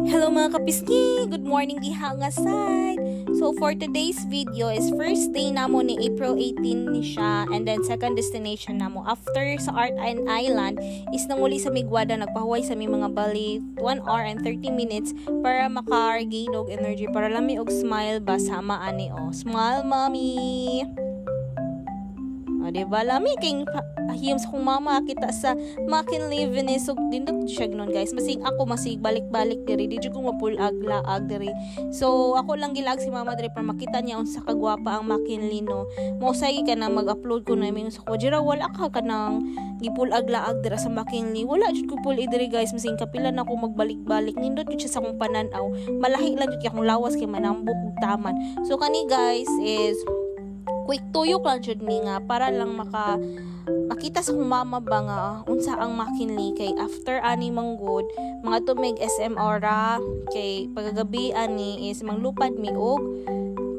Hello, mga kapisngi! Good morning diha nga side! So for today's video is first day namo ni April 18 ni siya and then second destination namo after sa Art and Island is nanguli sa mi Guada. Nagpahuway sa mi mga bali 1 hour and 30 minutes para maka-gain og energy para lami og smile ba sama ani. Oh, smile, mommy! O, di ba? Lami king hiyom sa kong mama kita sa McKinley Venice. So, nindot siya gnon, guys. Masig ako, masig balik-balik diri. Di jud ko mapulag laag diri. So, ako lang gilaag si mama diri para makita niya unsa kagwapa ang McKinley, no. Mausay ka na mag-upload ko na mingon sa ko. Jira, wala ka kanang gipulag laag dira sa McKinley. Wala jud ko pul diri, guys. Masing kapila na ako magbalik-balik. Nindot jud siya sa akong pananaw. Malahi lang jud kay akong lawas kay manambok og taman. So, kani, guys, is quick tuyok lang jud ni nga para lang makita sa akong mama ba nga unsa ang McKinley kay after ani manggod mga tumig SM Aura kay pagagabi ani is manglupad mi og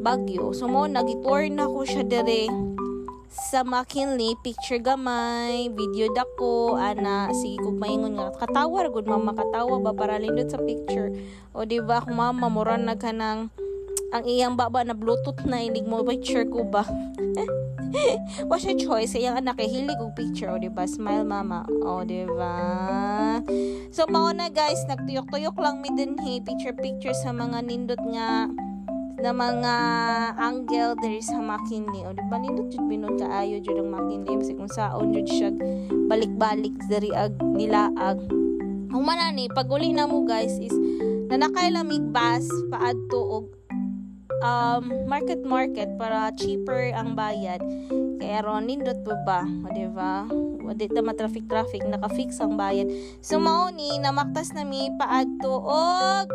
Baguio. So mo nagitour na ko siya dire sa McKinley, picture gamay, video dako ana, sige kog maingon nga katawa ra gud mama, katawa ba para lindot sa picture. O di ba, akong mama mura na kanang ang iyang baba na Bluetooth na inig mo picture ko ba. Wa siya choice, iyang anak kay hilig og picture. O di ba, smile, mama. O di ba? So mao na, guys, nagtuyok-tuyok lang mi dinhi, picture picture sa mga nindot nga na mga angle diri sa McKinley. O di ba, nindot jud binon kaayo jud ang McKinley, bisag kung saon jud siya balik-balik diri ag nilaag. Human ni pag uli na mo, guys, is nanakay lang mig bus paadto og market market para cheaper ang bayad. Kaya ron nindot pa ba, o di ba? Di ta ma-traffic traffic, naka-fix ang bayad. So mao ni namaktas na mi paadto og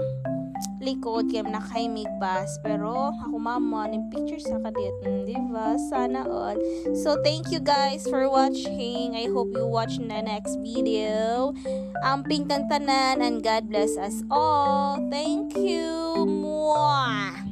likod kay nakay mig bus, pero ako mama ning picture sa kadit, di ba? Sana all. So thank you guys for watching. I hope you watch the next video. Amping tanan and God bless us all. Thank you. Mwah!